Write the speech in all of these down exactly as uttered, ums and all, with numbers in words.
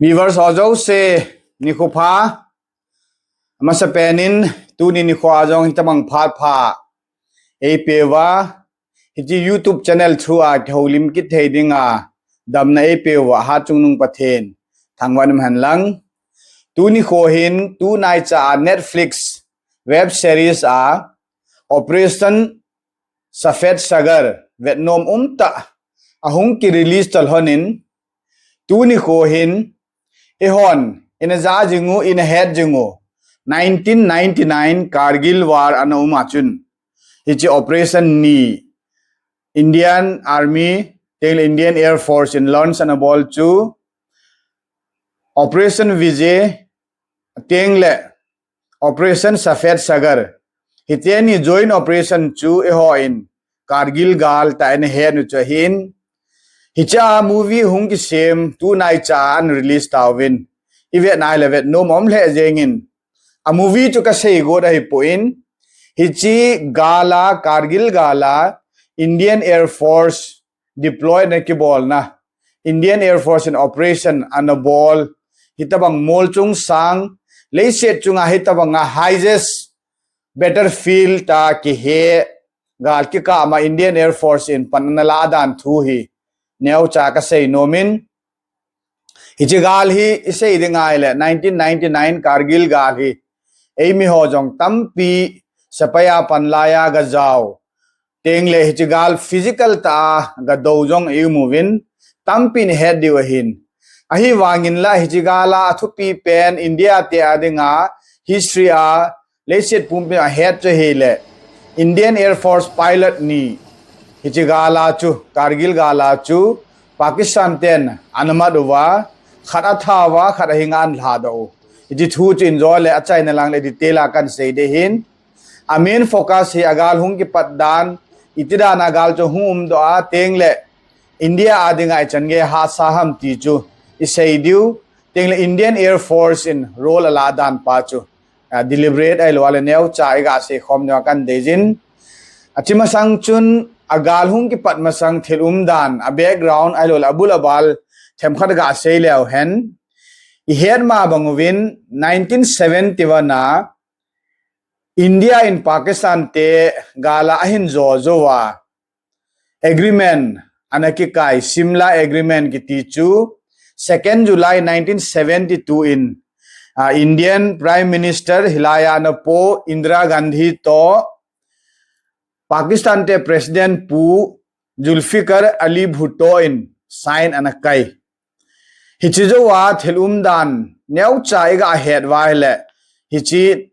Viewers ho jouse, nikho pha. Amasapen in, tuni nikho a jong hitabang phat pha eipeuva, hiche YouTube channel through a kihoulim kit thei dinga damna eipeuva Hatchungnung Pathen thangvah in umhen lang. Tuni nikho hin, tunaicha a Netflix web series a Operation Safed Sagar vetnom umtah a hung ki release talhon in, tuni nikho hin, eihon ina ja jing u, ina het jing u nineteen ninety-nine Kargil War ana um a chun, hiche operation ni Indian Army tengle Indian Air Force in launch ana bol chu, Operation Vijay tengle Operation Safed Sagar, hiteni joint operation chu eihon Kargil gal tia ina het u chu ahin. Hiche a movie hung kisem tunaicha a ana release tauvin, ivet nai le vetnom um lheh jengin. A movie chu kasei got ahipon, hiche gal a, Kargil gal a Indian Air Force deploy ana kibolna, Indian Air Force in operation ana bol, hitabang mol chung sang, leiset chunga hitabanga highest battlefield tia kihe gal kikah ma Indian Air Force in pan ana lah dan thu hi neocha kasei nom in, hiche gal hi isei ding ahile nineteen ninety-nine Kargil gal hi eimi ho jong tampi sepai a pan laiya gajao tengle hiche gal physical tia gadou jong imu uvin, tampin ihet diu ahin. Ahivangin la hiche gal a athupi pen India te a dinga history a leiset pumpi a het chu ahile, Indian Air Force pilot ni hiche gal a chu, Kargil gal a chu Pakistan ten ana mat uva, khat atha uva, khat ahinga ana lhadoh u. Hiche thu chu injo le achaina lang le detail a kahin sei ding ahin. A main focus hi a gal hung kipat dan, iti dan a gal chu hung umdoh a tengle India a dinga ichan gei hahsa ham ti chu isei diu, tengle Indian Air Force in role alah dan pa chu, ah, deliberate ahilou a le neocha iga seikhom diu a kahin deijin. Achi masang chun a gal hung kipat masang thil umdan, a background ahilou le abul abal themkhat ga sei leu hen. Ihet ma bang uvin nineteen seventy-one a India in Pakistan te gal a ahin jo jou a agreement ana kikai, Simla Agreement kiti chu, second July nineteen seventy-two in, ah, Indian Prime Minister hilai a ana po Indira Gandhi toh Pakistan te President Pu Zulfikar Ali Bhutto in sign ana kai. Hiche jou a thil umdan neocha iga het uva ahile, hiche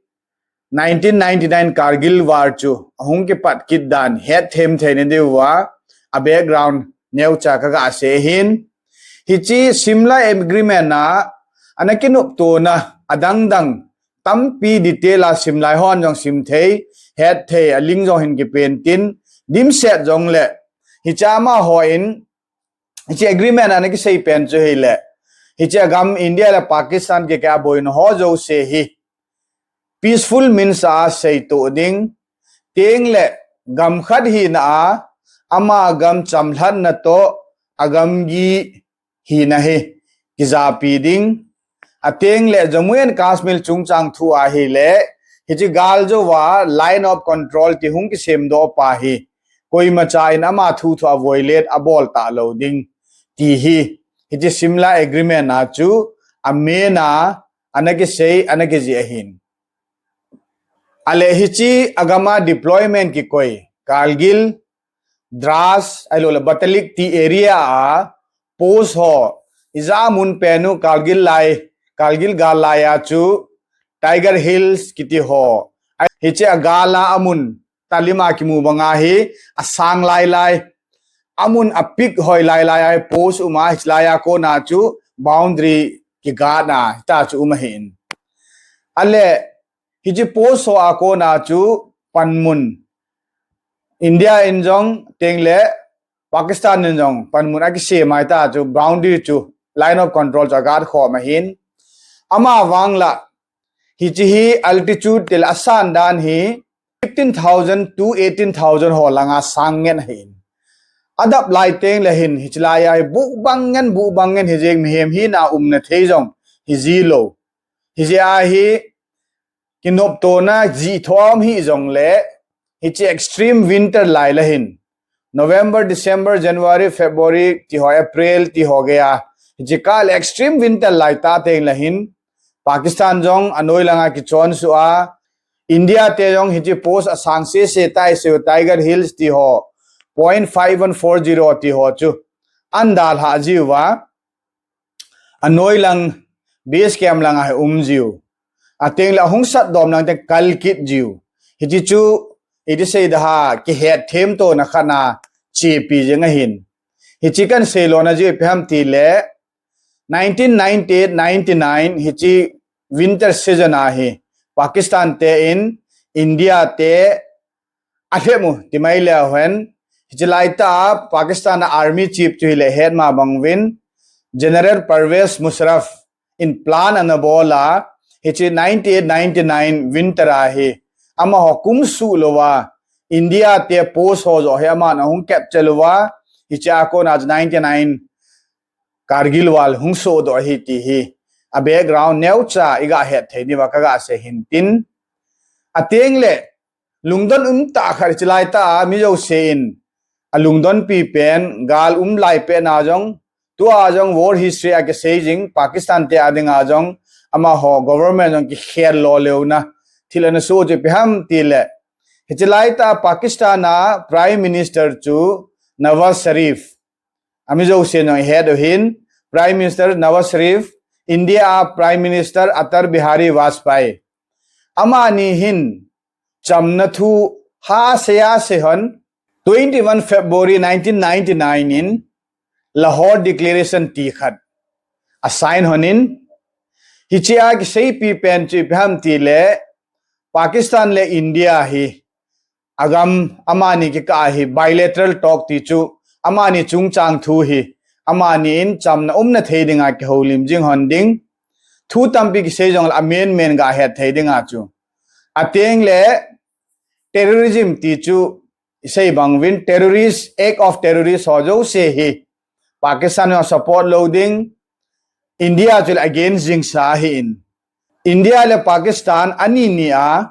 nineteen ninety-nine Kargil War chu ahung kipat kit dan het them thei na diu a, a background neocha kaga sei ahin. Hiche Simla Agreement a ana kinoptona adang dang tampi detail a simlai hon jong sim thei, het thei, a link jong hin kipen tin, dimset jongle, hiche amahon, hiche agreement ana kisei pen chu ahile, hiche agam India le Pakistan kikah a boina ho jouse hi peaceful means a seitoh ding, tengle gam khat hina a, ama gam chamlhatna toh, agamgi hina hi kijapi ding. Atengle Jammu and Kashmir chungchang thu ahile, hiche gal jou a line of control ti hung kisemdoh pa hi, koimacha in ama thuthu a violate abol talou ding ti hi, hiche Simla Agreement a chu a main a ana kisei, ana kijih ahin. Ale hiche agam a deployment kikoi Kargil, Dras, ahilou le Batalik ti area a post ho, ija mun pen u Kargil lai, Kargil gal lai a chu Tiger Hills kiti ho, hiche a gal a amun, talim a kimu banga hi asang lai lai, amun a peak hoi lai lai a hi post um a, hichelai a kona chu boundary kigatna hita chu um ahin. Ale hiche post ho a kona chu panmun, India in jong tengle Pakistan in jong panmun akisem a hita chu boundary chu, line of control chu agat khom ahin. Amavang la hiche hi altitude tile asan dan hi fifteen thousand to eighteen thousand ho langa sang ngen ahin. Adap lai teng le hin, hichelai a hi buh bang ngen, buh bang ngen hi jeng mihem hina umna thei jong hi ji lou. Hi jeh a hi kinoptona ji thom hi jong le, hiche extreme winter lai le hin, November, December, January, February, ti ho, April, ti ho gei a, hiche kah le extreme winter lai ta teng le hin, Pakistan jong anoi langa kichon suh a, India te jong hiche post asang sese tai se Tiger Hills ti ho, point five one four zero ti ho chu an dalha jiu va, anoi lang base camp langa hi um jiu. Ateng le ahung sat dom lang te kal kit jiu. Hiche chu, iti sei da ha, kihet them tona khat na chepi jeng ahin. Hiche kan sei lona jiu ipi ham ti le, nineteen ninety-eight ninety-nine hiche winter season a hi, Pakistan te in India te alhep u ti mai le hen, hiche lai ta Pakistan a army chief chu hi le het ma bang uvin, General Pervez Musharraf in plan ana bol a, hiche ninety-eight ninety-nine winter a hi, amaho kum suh lou va, India te post ho joh hi aman ahung capture lou va, hiche a kona chu ninety-nine Kargil War hung sodoh ahi ti hi, a background neocha iga het thei diu va kaga sei hin tin. Ateng le, lungdon um tah khat hiche lai ta a mi jouse in alungdon pi pen, gal um lai pen a jong, tua jong war history a kisei jing, Pakistan te a dinga jong, amaho government jong kikhel lo leu na thil ana soh chu ipi ham ti le, hiche lai ta Pakistan a Prime Minister chu Nawaz Sharif, ami jouse in jong ihet u hin, Prime Minister Nawaz Sharif, India a Prime Minister Atal Bihari Vajpayee, amani hin chamna thu ha sei a sei hon, twenty-one February nineteen ninety-nine in Lahore Declaration ti khat a sign hon in, hiche a kiseipi pen chu ipi ham ti le, Pakistan le India hi, agam amani kikah hi bilateral talk ti chu, amani chungchang thu hi, amani in chamna umna thei dinga kihoulim jing hon ding. Thu tampi kisei jong le amen men ga het thei dinga chu. Ateng le terrorism ti chu isei bang uvin terrorist, act of terrorist ho jouse hi Pakistan ho support lou ding, India chu le against jing sa ahi in. India le Pakistan ani ni a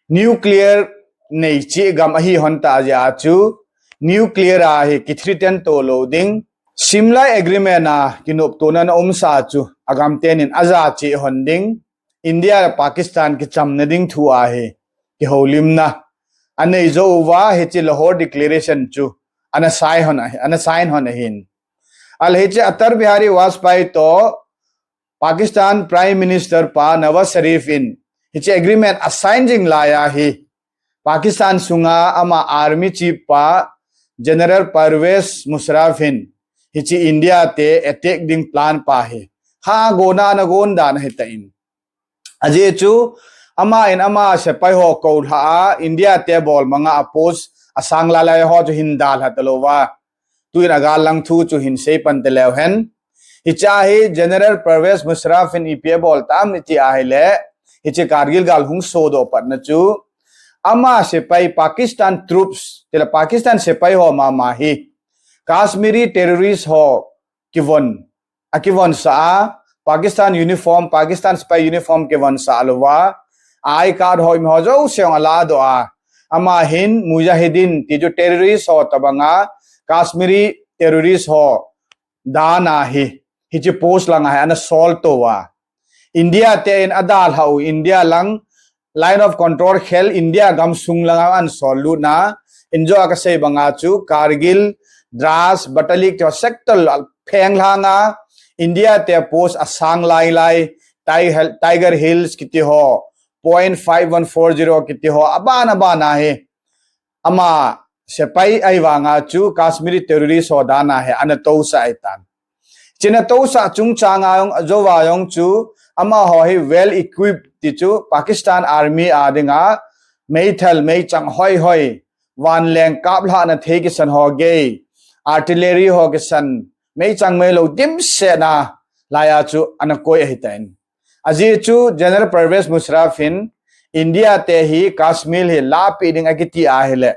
nuclear nei cheh gam ahi hon ta jeh a chu nuclear a hi kithreaten to lou ding. Simla Agreement a kinoptona ana um sa chu agam ten in aja cheh hon ding. India le Pakistan kichamna ding thu a hi kihoulimna anei jou uva hiche Lahore Declaration chu ana sign hon ahi, ana sign hon ahin. Ahile hiche Atal Bihari Vajpayee to Pakistan Prime Minister pa Nawaz Sharif in hiche agreement a sign jing lai a hi, Pakistan sunga ama army chief pa General Pervez Musharraf hin hiche India te attack ding plan pa hi ha gona ana gon dan ahi tan. Ajeh chu ama in ama sepai ho koulha a India te bol manga a post asang lai lai ho chu hin dalha talou va. Tuin agal lang thu chu hin sei pan te leu hen. Hiche a hi General Pervez Musharraf in ipi abol tam iti ahile, hiche Kargil gal hung sodoh patna chu ama sepai Pakistan troops, tila Pakistan sepai ho mama hi Kashmiri terrorist ho kivon, akivon sa a, Pakistan uniform, Pakistan sepai uniform kivon sa louva, I card ho mi ho jouse jong aladoh a, ama hin Mujahideen ti chu terrorist ho tobanga Kashmiri terrorist ho dan a hi, hiche post langa hi ana sol to a. India te in adalha u, India lang line of control khel India gamsung langa ana sol lutna, injo a kasei banga chu Kargil, Dras, Batalik ti ho sector pheng langa India te post asang lai lai, Ti-, Tiger Hills kiti ho, point five one four zero kiti ho, aban aban a hi ama sepai ahivanga chu Kashmiri terrorist ho dan a hi ana tousah ahitan. Hiche ana tousah chungchang a jong, ajou a jong chu amaho hi well equipped ti chu Pakistan army a dinga meithal, meichang hoi hoi, vanleng kaplhahna thei kisan ho gei, artillery ho kisan, meichang meilou dimset na lai a chu ana koi ahitan. Ajeh chu General Pervez Musharraf hin India te hi Kashmir hi lahpeh ding akiti ahile,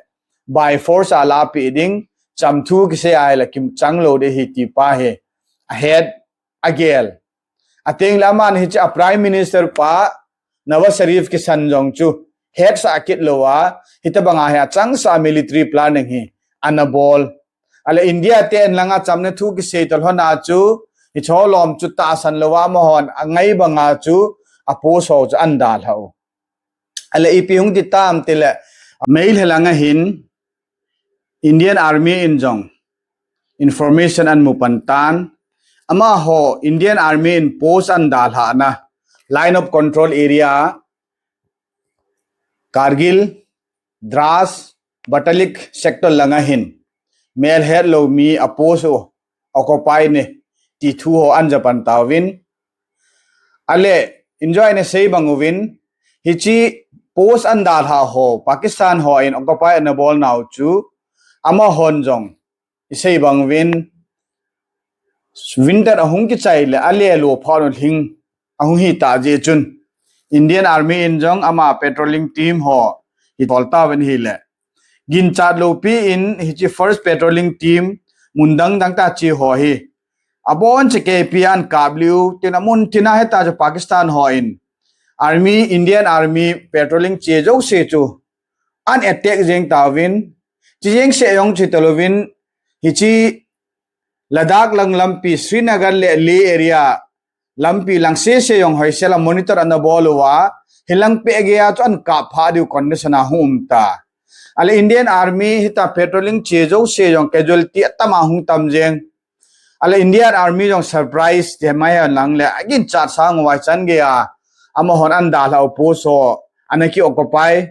by force a lahpeh ding, cham thu kisei ahile kimchang lou ding ahi ti pa hi ahet agel. Ateng le aman hiche a Prime Minister pa Nawaz Sharif kisan jong chu hetsah kit lou a, hitabang a hi achangsah military planning hi ana bol. Ale India te in langa chamna thu kisei tah lhon a chu, hiche lom chu tahsan lou a amahon angai banga chu a post ho chu ana dalha u. Ale ipi hung ti tam tile, Meitei langa hin Indian Army in jong information ana mu pan tan, amaho Indian Army in post ana dalhah na, Line of Control area, Kargil, Dras, Batalik sector langa hin melhet lou mi a post u occupy ne ti thu ho ana ja pan tauvin. Ale, enjoy ne sei bang uvin, hiche post ana dalha ho, Pakistan ho in occupy ana bol nau chu, amahon jong, isei bang uvin, winter ahung kichai le, ale lou pha nu hling, ahung hi ta jeh chun, Indian Army in jong ama patrolling team ho, hi tol tauvin hile. Ginchat loupi in hiche first patrolling team mun dang dang tah che ho hi abon che keipi ana kap liu, tin amun tina heta chu Pakistan ho in Army, Indian Army patrolling che jouse chu ana attack jeng tauvin, che jeng se jong che talouvin, hiche Ladakh lang lampi, Srinagar le Leh area lampi lang sese jong hoisel a monitor ana bol uva, hilang peh gei a chu ana kap phah diu condition a hung um ta. Ale Indian Army hita patrolling che jouse jong casualty atam a hung tam jeng. Ale Indian Army jong surprise ti mai a lang le, aginchat sang uva chan gei a amahon ana dalha u post ho ana ki occupy.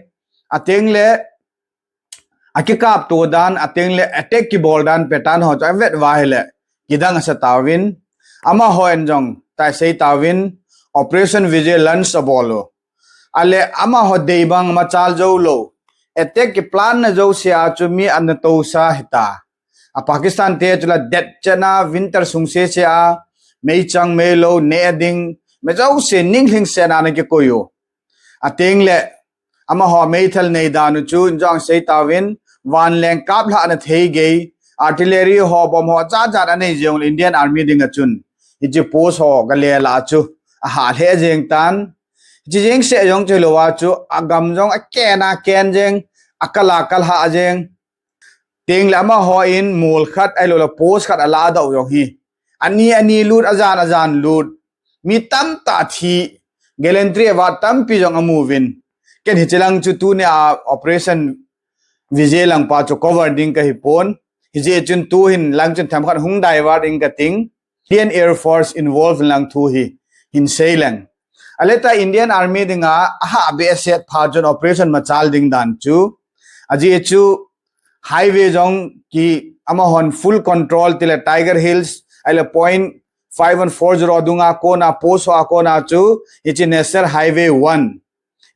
Ateng le akikap to dan, ateng le attack kibol dan, pattern ho chu avet uva hile, kidang asa tauvin, amaho in jong, tai sei tauvin, Operation Vijay launch abol u. Ale amaho dei bang machal jou lou, attack kiplan na jouse a chu mi ana tosa hita. A Pakistan te chu la det chena winter sung sese a, meichang meilou, neh ding, mi jouse ning lhingset na ana kikoi u. Ateng le, amaho meithal nei dan u chu, injong sei tauvin, vanleng kap lhah na thei gei, artillery ho, bomb ho, jat jat anei jeng le Indian Army dinga chun, hiche post ho gale la chu, ahah lheh jeng tan. Hiche jeng se jong chu lou a chu, agam jong aken a ken jeng, akal a kal hah jeng. Teng le amaho in mol khat, ahilou le post khat ala doh u jong hi. Ani ani lut, ajan ajan lut. Mi tamtah thi, gallantry award tampi jong amu uvin. Ken hiche lang chu tunia Operation Vijay lang pa chu cover ding kahi pon. Hijeh chun tuhin lang chun themkhat hung divert ding kating. Indian Air Force involve lang thu hi hin sei leng. Ale ta Indian Army dinga ahah behseh pha chun operation machal ding dan chu. Ajeh chu highway jong ki amahon full control tile Tiger Hills, ahile point five one four zero dunga kona post ho a kona chu, hiche National Highway one.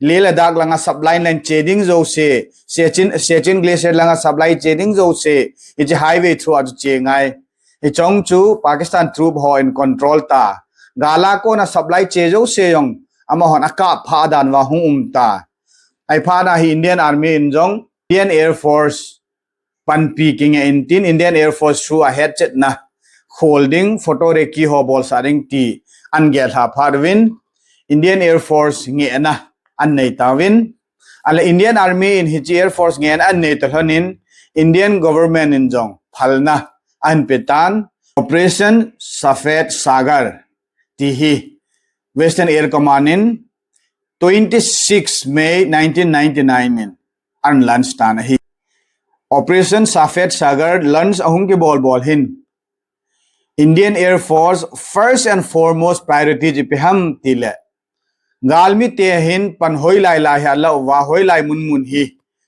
Leh Ladakh langa supply line che ding jouse, Siachen, Siachen Glacier langa supply che ding jouse, hiche highway through a chu che ngai. Hiche jong chu Pakistan troop ho in control ta. Gal a kona supply che jouse jong amahon akap phah dan uva hung um ta. Ahiphat na hi Indian Army in jong Indian Air Force panpi kinge in tin Indian Air Force through a hetchetna khol ding, photo recce ho bolsah ding ti ana gel lha phat uvin Indian Air Force ngehna ana nei tauvin. Ale Indian Army in hiche Air Force ngehna ana nei ta lhon in Indian government in jong phalna ana pe tan Operation Safed Sagar ti hi Western Air Command in twenty six May nineteen ninety nine in ana launch tan ahi. Operation Safed Sagar launch ahung kibol bol hin Indian Air Force first and foremost priority chu ipi ham tile, galmi te hin pan hoilai lai hi ala uva, hoilai mun mun hi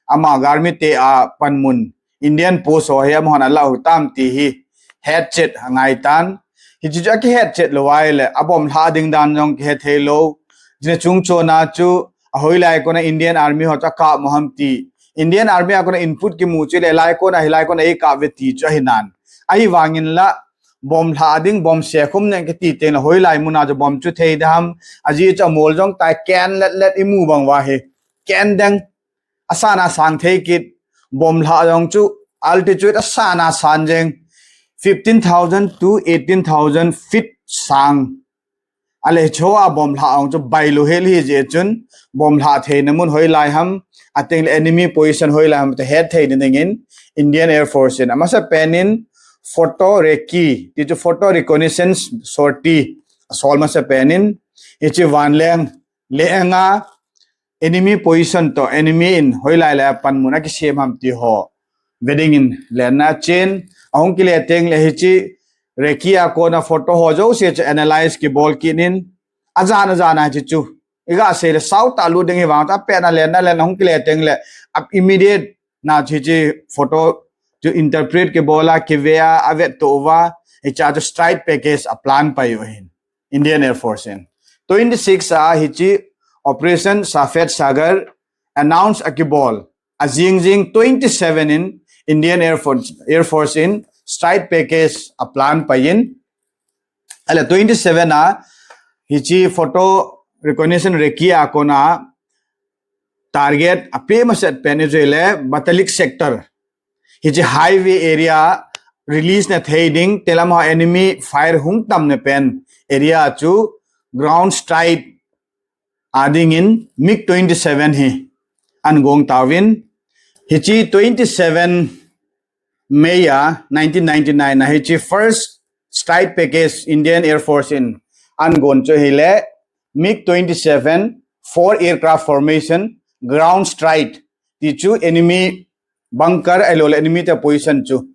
ama galmi te a panmun Indian post ho hi amahon ala u tam ti hi hetchet angai tan. Hiche chu akihetchet lou ahile, abomb lhah ding dan jong kihe thei lou. Hiche chung chona chu ahoilai kona Indian Army ho chu akap mo ham ti. Indian Army a kona input kimu chu le lai kona hilai kona eikap ve ti chu ahi nan. Ahivangin la bomb lhah ding, bomb sekhum nen kiti teng le hoilai muna chu bomb chu thei dam. Ajeh chu amol jong tai ken let let imu bang uva hi. Ken deng. Asan a sang thei kit, bomb lhah jong chu altitude a san a san jeng, fifteen thousand to eighteen thousand feet sang. Ale hiche a bomb lha ong chu bailou hel hi jeh chun, bomb lha theina mun hoilai ham, ateng le enemy position hoilai ham te het theina dingin Indian Air Force in amasa pen in photo recce, ti chu photo reconnaissance sortie, asol masa pen in, hiche vanleng, lenga enemy position to enemy in hoilai lai a panmun akisem ham ti ho ve dingin lenna chen, ahung kile teng le hiche recce a kona photo ho jouse chu analyze kibol kit in, ajan ajan a hiche chu iga sei le sau tah lut ding hi vang ta pen a lenna len ahung kile teng le, ap immediate na hiche photo chu interpret kibol a, kive a, avet to uva, hiche chu strike package a plan pai u ahin. Indian Air Force in. Twenty six a hiche Operation Safed Sagar announce akibol. Ajing jing twenty seven in Indian Air Force, Air Force in strike package a plan pai in. Ale twenty seven a hiche photo recognition recce a kona target ape masa pen chu le Batalik sector. Hiche highway area release na thei ding, telam ho enemy fire hung tam na pen area chu ground strike a dingin MiG twenty seven hi an gong tauvin. Hiche twenty seven May a nineteen ninety nine a hiche first strike package Indian Air Force in an gon chu hile MiG twenty seven four aircraft formation ground strike, ti chu enemy bunker ahilou le enemy te position chu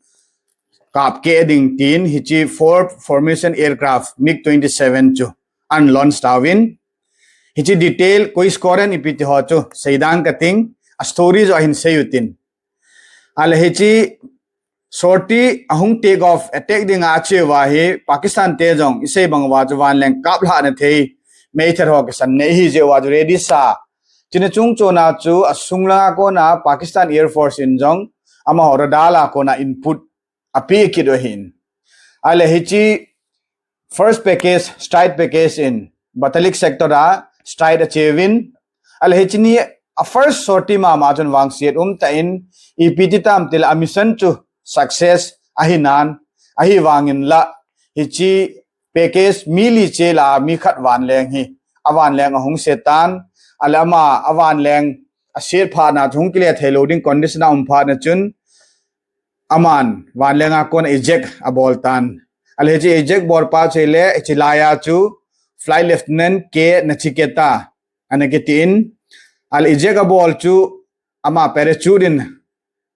kap keh ding tin hiche four formation aircraft MiG twenty seven chu an launch tauvin. Hiche detail koi score in ipi ti ho chu seidang kating, a story jo ahin sei utin. Ale hiche sortie ahung take off attack ding a che uva hi Pakistan te jong isei bang uva chu vanleng kap lha na thei meithal ho kisan nei hi jeh uva chu ready sa. Chuna chung chona chu asung langa kona Pakistan Air Force in jong amaho radar a kona input ape kit u ahin. Ale hiche first package, strike package in Batalik sector a strike ache uvin. Ale hiche ni a first sortie mama chun vangset um tah in ipi ti tam tile a mission chu success ahi nan, ahivangin la hiche package mi li che la mi khat vanleng hi, avanleng ahung se tan, ale ama avanleng aset phat na chu hung kile thei lou ding condition a um phat na chun, aman vanleng a kona eject abol tan. Ale hiche eject bol pa chu le hiche lai a chu Flight Lieutenant K Nachiketa ana kiti in, ale eject abol chu ama parachute in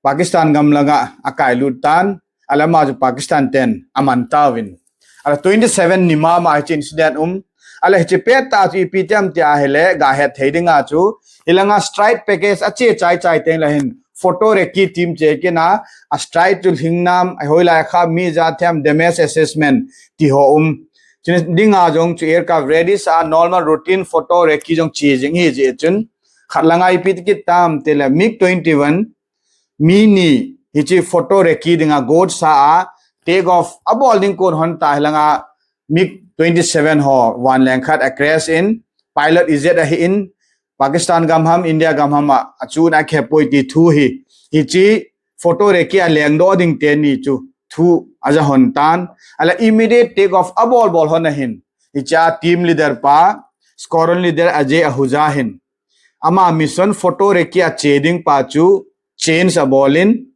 Pakistan gam langa akai lut tan, ale ama chu Pakistan ten aman tauvin. Ale twenty seven ni mama hiche incident um. Ale hiche pet tah chu ipi ti ham ti ahile, ga het thei ding a chu, hilanga strike package ache chai chai teng le hin photo recce team che kit in a, a strike chu lhing nam, ahoi lai kha mi ja them, damage assessment ti ho um. Chuna ding a jong chu aircraft ready sa a normal routine photo recce jong che jing hi jeh chun, khat langa ipi ti kit tam tile MiG twenty one mi ni hiche photo recce dinga got sa a, take off abol ding kon hon ta hilanga MiG twenty seven ho vanleng khat a crash in, pilot eject ahi in, Pakistan gam ham, India gam ham a, achun akhepoi ti thu hi, hiche photo recce a lengdoh ding teni chu thu aja hon tan. Ale immediate take off abol bol hon ahin, hiche a team leader pa, squadron leader Ajay Ahuja hin, ama mission photo recce a che ding pa chu change abol in,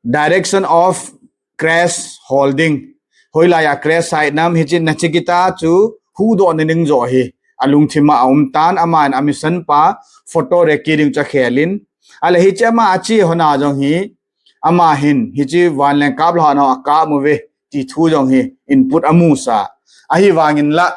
direction of crash hol ding, hoilai a crash site nam hiche Nachiketa chu huhdoh na ding jo hi alungthim a aum tan, aman a mission pa photo recce ding chu akhel in. Ale hiche ama ache hon a jong hi, ama hin hiche vanleng kap lha na ho akap uve ti thu jong hi input amu sa. Ahivangin la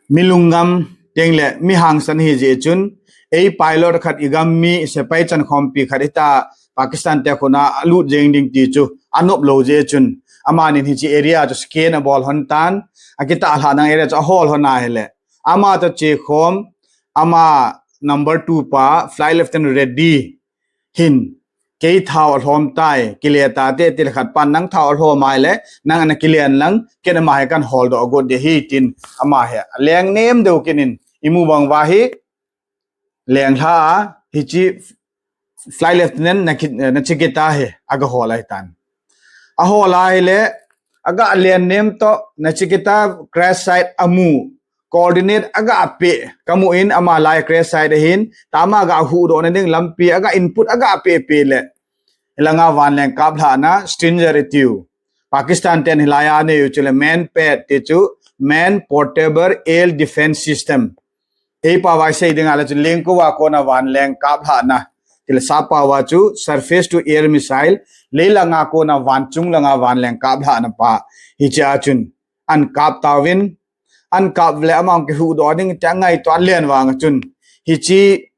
mi lunggam teng le mi hangsan hi jeh chun, ei pilot khat, igam mi sepai chankhompi khat hita Pakistan te khut a alut jeng ding ti chu anop lou jeh chun, amanin hiche area chu scan abol hon tan, akitah lhah nang area chu ahol hon ahile, ama toh chekhom, ama number two pa Flight Lieutenant Reddy hin, kei thao alhom tai, kile tate, tile khat pan nang thao alhom ahile nang ana kile in lang, ken ama hi kan holdoh got ding ahi tin, ama hi aleng nem deu kit in, imu bang uva hi leng lha a, hiche Flight Lieutenant Naki- Nachiketa hi aga hol ahitan. Ahol ahile, aga len nem to Nachiketa crash site amu, coordinate aga pe, kamu in ama lai crash site ahin, tama aga huhdoh na ding lampi aga input aga pe pe le. Hilanga vanleng kaplhahna Stinger itiu Pakistan ten hilai a aneiu chu le MANPAD ti chu, Man Portable Air Defense System. Ei pao a isei ding ahile chu lengkou a kona vanleng kaplhahna. Tile sap pao a chu surface to air missile, lei langa kona van chung langa vanleng kaplhahna pa. Hiche a chun an kap tauvin, an kap le amang kihuhdoh ding tia ngaito alen vang a chun. Hiche,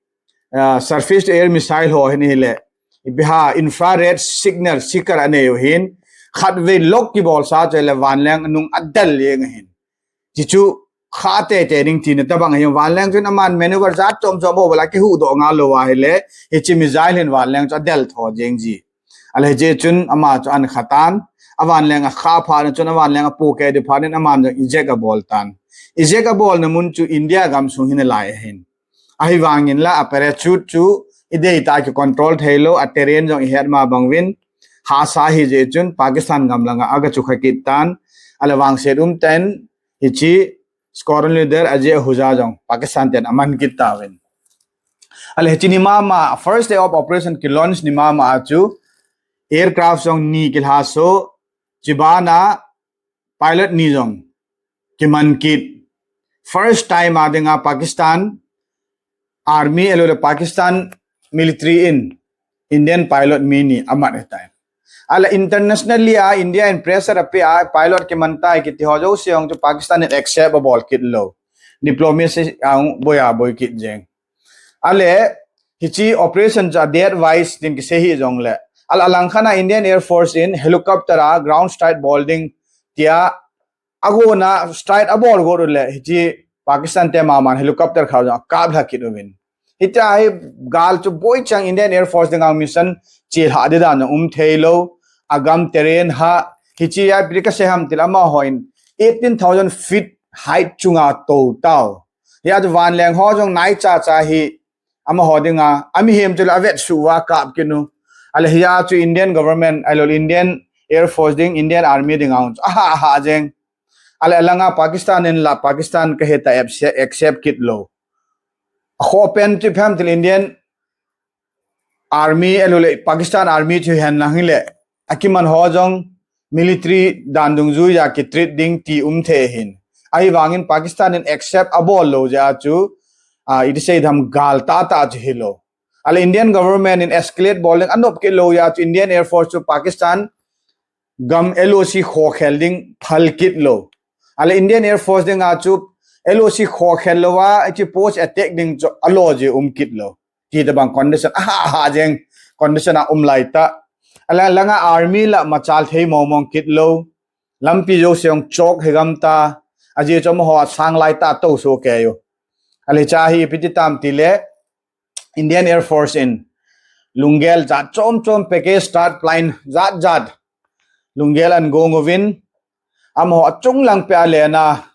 ah, surface to air missile ho hin hile, ipi ham, infrared signal seeker aneiu hin, khatvei lock kibol sa chu le vanleng nung adel jeng ahin. Hichu kha teitei ding tina tabang ahin, vanleng chun aman maneuver jat chom chom bol a kihuhdoh ngal lou ahile, hiche missile hin vanleng chu adel tho jeng ji. Ahile hiche chun ama chu an kha tan, avanleng akha phat chun avanleng apohkeh ding phat in aman jong eject abol tan. Eject abolna mun chu India gamsung hin alai ahin. Ahivangin la a parachute chu idei tah a kicontrol theilou, a terrain jong ihet ma bang uvin, hahsa hijeh chun Pakistan gam langa aga chukha kit tan, ahile vangset umtah in hiche squadron leader Ajay Ahuja jong Pakistan ten aman kit tauvin. Ahile hiche ni mama, first day of operation kilaunch ni mama a chu aircraft jong ni kilhaso, chubana pilot ni jong kiman kit. First time a dinga Pakistan Army ahilou le Pakistan military in Indian pilot mi ni amat ahitai. Ahile internationally a India in pressure ape a pilot kiman tai kiti ho jouse jong chu Pakistan in accept abol kit lou. Diplomacy a boi a boi kit jeng. Ahile hiche operation chu a date wise din kisei hih jongle, ahile alang khat a Indian Air Force in helicopter a ground strike bol ding tia agona strike abol got u le, hiche Pakistan te maman helicopter khat jong akaplha kit uvin. Hitia hi gal chu boi chang Indian Air Force dinga mission chelhah ding dan jong um theilou, agam terrain ha, hiche a ipi kasei ham tile amahon eighteen thousand feet height chunga tou tau. Hia chu vanleng ho jong naicha cha hi amaho dinga, amihem chu le avetsuh uva kap kit u. Ahile hia chu Indian government, ahilou le Indian Air Force ding, Indian Army dinga chu aha, aha jeng. Ahile alanga Pakistan in la Pakistan kahi ta accept, accept kit lou. Akhoh pen chu ipi ham tile Indian Army ahilou le Pakistan Army chu hihen lang hile, akiman ho jong military dan dungjui a kitreat ding ti um thei ahin. Ahivangin Pakistan in accept abol lou jeh a chu, ah, iti sei ding ham, gal tahtah chu hilou. Ahile Indian government in escalate bol ding anop kit lou jeh a chu Indian Air Force chu Pakistan gam L O C khokhel ding phal kit lou. Ahile Indian Air Force dinga chu L O C khokhel louva, hiche post attack ding chu alo jeh um kit lou. Ti tabang condition, aha, aha jeng condition a um lai tah. Ahile langa army la machal thei mong mong kit lou. Lampi jouse jong chok higam ta. Ajeh chu amaho asang lai tah tou soh kei u. Ahile hiche hi ipi ti tam tile, Indian Air Force in lunggel jat chom chom, package start plane jat jat lunggel an gong uvin, amaho achung lang peh a lena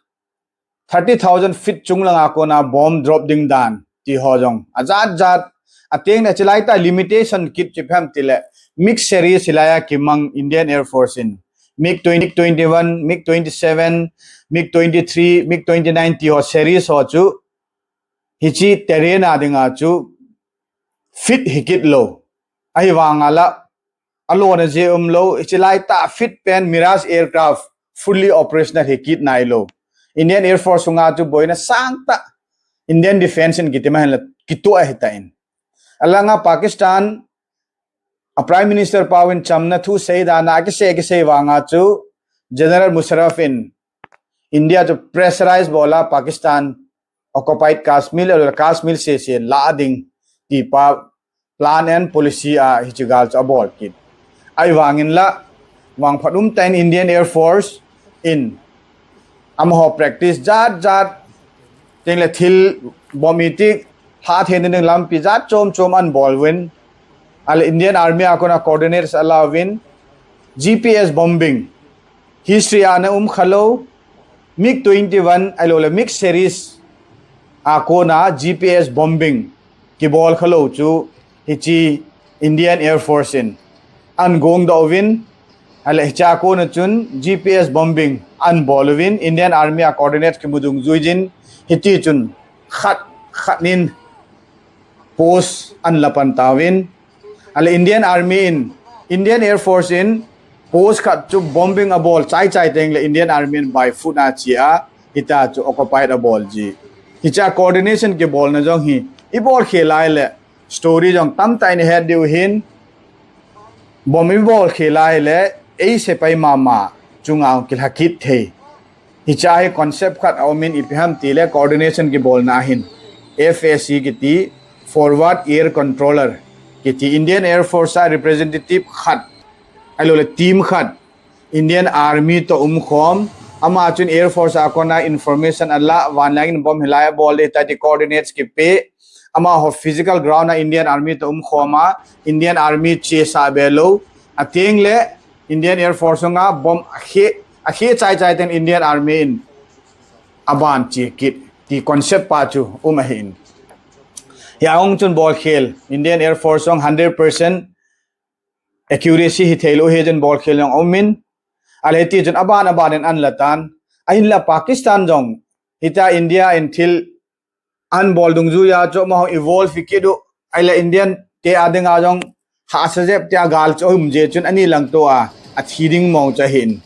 thirty thousand feet chung langa kona bomb drop ding dan ti ho jong ajat jat. Ateng le hiche lai tah limitation kit chu ipi ham tile, MiG series hilai a kimang Indian Air Force in MiG twenty, twenty-one, MiG twenty-seven, MiG twenty-three, MiG twenty-nine ti ho series ho chu hiche terrain a dinga chu fit hi kit lou. Ahivanga la alona jeh um lou, hiche lai tah fit pen Mirage aircraft fully operational hi kit nai lou. Indian Air Force sunga chu boina sangtah Indian Defense in kiti ma hen la kitoh ahitan. Alanga Pakistan a Prime Minister pauvin chamna thu sei dan a kisei, kisei vanga chu General Musharraf in India chu pressurize bol a Pakistan occupied Kashmir le Kashmir sese la ding ti pa plan and policy a hiche gal chu abol kit. Ahivangin la vangphat umtah in Indian Air Force in amaho practice jat jat, teng le thil bomb itik lha thei ding lampi jat chom chom an bol uvin. Ahile Indian Army a kona coordinates ala uvin, G P S bombing. History a ana um kha lou, MiG twenty-one ahilou le MiG series a kona G P S bombing kibol kha lou chu hiche Indian Air Force in an gong doh uvin, ahile hiche a kona chun G P S bombing an bol uvin, Indian Army a coordinate kimu dungjuiyin, hiti chun khat khat nin post an la pan tauvin, ahile Indian Army in, Indian Air Force in post khat chu bombing abol chai chai tengle Indian Army in by foot a che a, hitia chu occupied abol ji. Hiche a coordination kibolna jong hi, ibol khel lai le, story jong tamtah in ihet diu hin, bomb ibol khel lai le, ei sepai mama chunga kilha kit thei. Hiche hi concept khat a um in ipi ham tile coordination kibolna hin F A C kiti, Forward Air Controller kiti, Indian Air Force a representative khat, ahilouleh team khat, Indian Army toh umkhom, ama chun Air Force a kona information ala, vanleng in bomb hilai abol ding tati coordinates kipe, amaho physical ground a Indian Army toh umkhom a, Indian Army chesa be lou, atengle Indian Air Force sunga bomb akhe, akhe chai chai ten Indian Army in aban che kit ti concept pa chu um ahin. Hia hung chun bol khel, Indian Air Force jong hundred percent accuracy hithei lou hi chun bol khel jong um in, ahile hiti chun aban aban in an la tan, ahinla Pakistan jong, hitia India in thil an bol dungjuiya chu amaho evolve kit u, ahile Indian te a dinga jong hahsa jep tia gal chu um jeh chun ani langto a, athi ding mong chu ahin.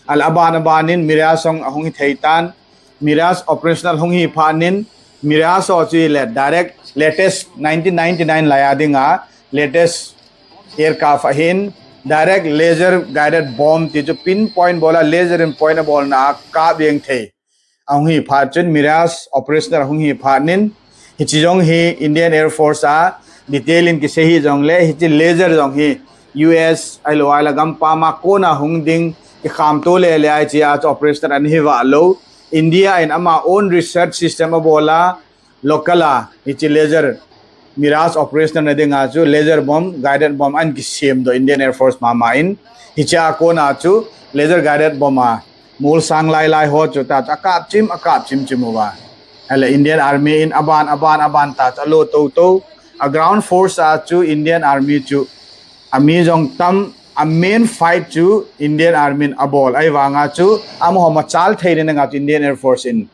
Ahile aban aban in Mirage jong ahung hithei tan, Mirage operational hung hi phat in, Mirage ho chu ahile direct latest nineteen ninety-nine lai a dinga latest aircraft ahin, direct laser guided bomb ti chu pinpoint bol a laser in point abolna a kap jeng thei. Ahung hi phat chun Mirage operational ahung hi phat in, hiche jong hi Indian Air Force a detail in kisei hih jongle, hiche laser jong hi U S ahilou ahile gampam a kona hung ding, ikhamto lele ahi tia chu operational ahi vah lou. India in ama own research system abol a, local a, hiche laser Mirage operational na dinga chu laser bomb, guided bomb an kisem doh Indian Air Force mama in. Hiche a kona chu laser guided bomb a mol sang lai lai ho chu ta chu akap chim, akap chim chim uva. Ahile Indian Army in aban, aban, aban ta chu alo tou tou. A ground force a chu Indian Army chu ami jong tam, a main fight chu Indian Army in abol. Ahivanga chu amaho machal thei ding anga chu Indian Air Force in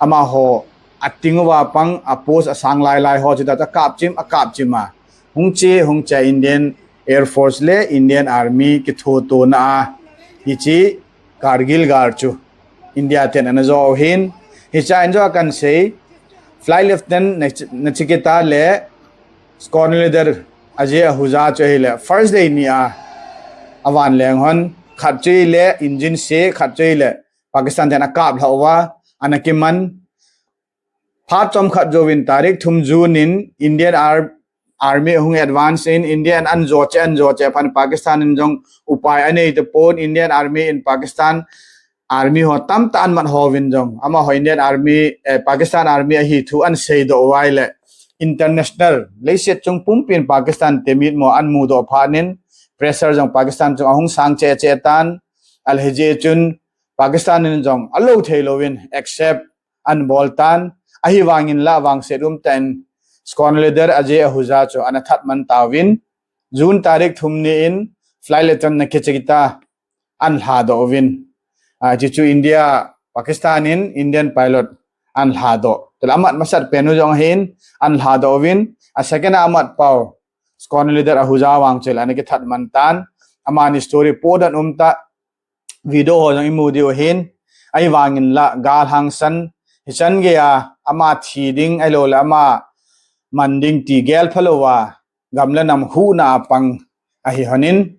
amaho ating uva pang, a post asang lai lai ho chu ta chu akap chim, akap chim a. Hung che, hung che Indian Air Force le Indian Army kithotona a. Hiche Kargil gal chu India ten ana jo u hin. Hiche a in jo a kan sei, Flight Lieutenant Nach-, Nachiketa le Squadron Leader Ajay Ahuja chu ahile first day ni a avan leng hon, khat chu ahile engine se, khat chu ahile Pakistan ten akap lhah uva, ana kiman. Phat chomkhat jouvin tarik thum June in Indian Ar-, Army ahung advance in, India in an jo che, an jo che phat in Pakistan in jong upai anei tapon, Indian Army in Pakistan Army ho tamtah an mat hovin jong, amaho Indian Army, eh, Pakistan Army ahi thu an seidoh uva ahile, international, leiset chung pumpi in Pakistan te mitmo an mudoh phat in, pressure jong Pakistan chung ahung sang cheh cheh tan, ahile hijeh chun Pakistan in jong alo thei louvin accept an bol tan, ahivangin la vangset umtah in Squadron Leader Ajay Ahuja chu ana that man tauvin, June tarik thum ni in Flight Lieutenant Nachiketa an lhadoh uvin. Ah, hichu India, Pakistan in Indian pilot an lhadoh. Tule amat masat pen u jong hin an lhadoh uvin, a second a amat pau Squadron Leader Ahuja vang chu ahile ana kithat man tan, amani story podoh umtah, video ho jong imu diu ahin, ahivangin la gal hangsan, hichan geiya ama thi ding, ahilou le ama man ding ti gel phalouva, gam le nam huhna a pang ahi honin,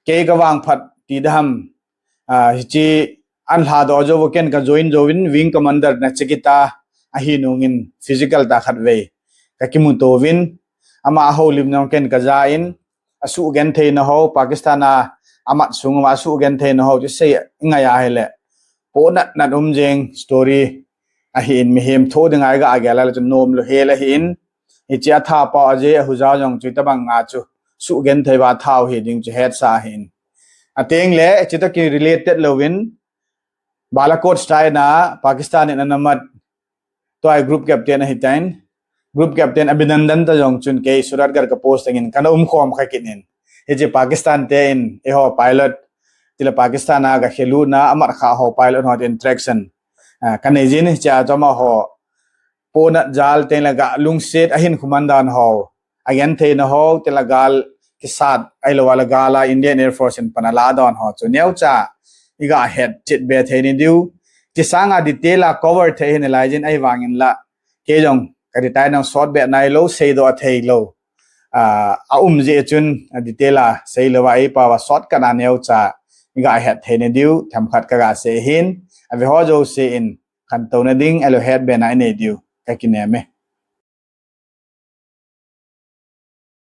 kei ka vangphat ti dam, ah, hiche an lhadoh jou u ken ka join jouvin, Wing Commander Nachiketa ahi nungin physical tah khat vei ka kimuto uvin, ama ahoulim jong ken ka ja in, asuh gentheina ho, Pakistan a amat sung uva asuh gentheina ho chu sei ngai ahile, pohnat nat um jeng story ahin, mihem tho ding a iga gel a le chu nom lou hel ahin, hiche a that pau Ajay Ahuja jong chu itobang a chu suh genthei uva that u hi ding chu hetsa ahin. Atengle, hiche toh ki related louvin, Balakot strike na Pakistan in ana mat, tua hi group captain ahitan, Group Captain Abhinandan ta jong chun kei Suratgarh ka post tengin kana umkhom kha kit in. Hiche Pakistan te in eiho pilot, tile Pakistan a ga kheluna amat kha ho pilot ho interaction, ah, kanei jin, hiche a chom a ho ponat jal teng le ga lungset ahin khuman dan ho, agentheina ho, tile gal kisat ahilou le gal a Indian Air Force in pan ala dan ho chu neocha iga het chet be thei ni diu. Ti sanga detail a cover thei hi nalai jin, ahivangin la kei jong ka detail nang sot be nailou, seidoh a theilou, ah, aum jeh chun, ah, detail a seilou va, eipao va sot kana neocha iga het thei ni diu themkhat kaga sei hin, ave ho jouse in khantouna ding ahilou hetbena inei diu kakinem e.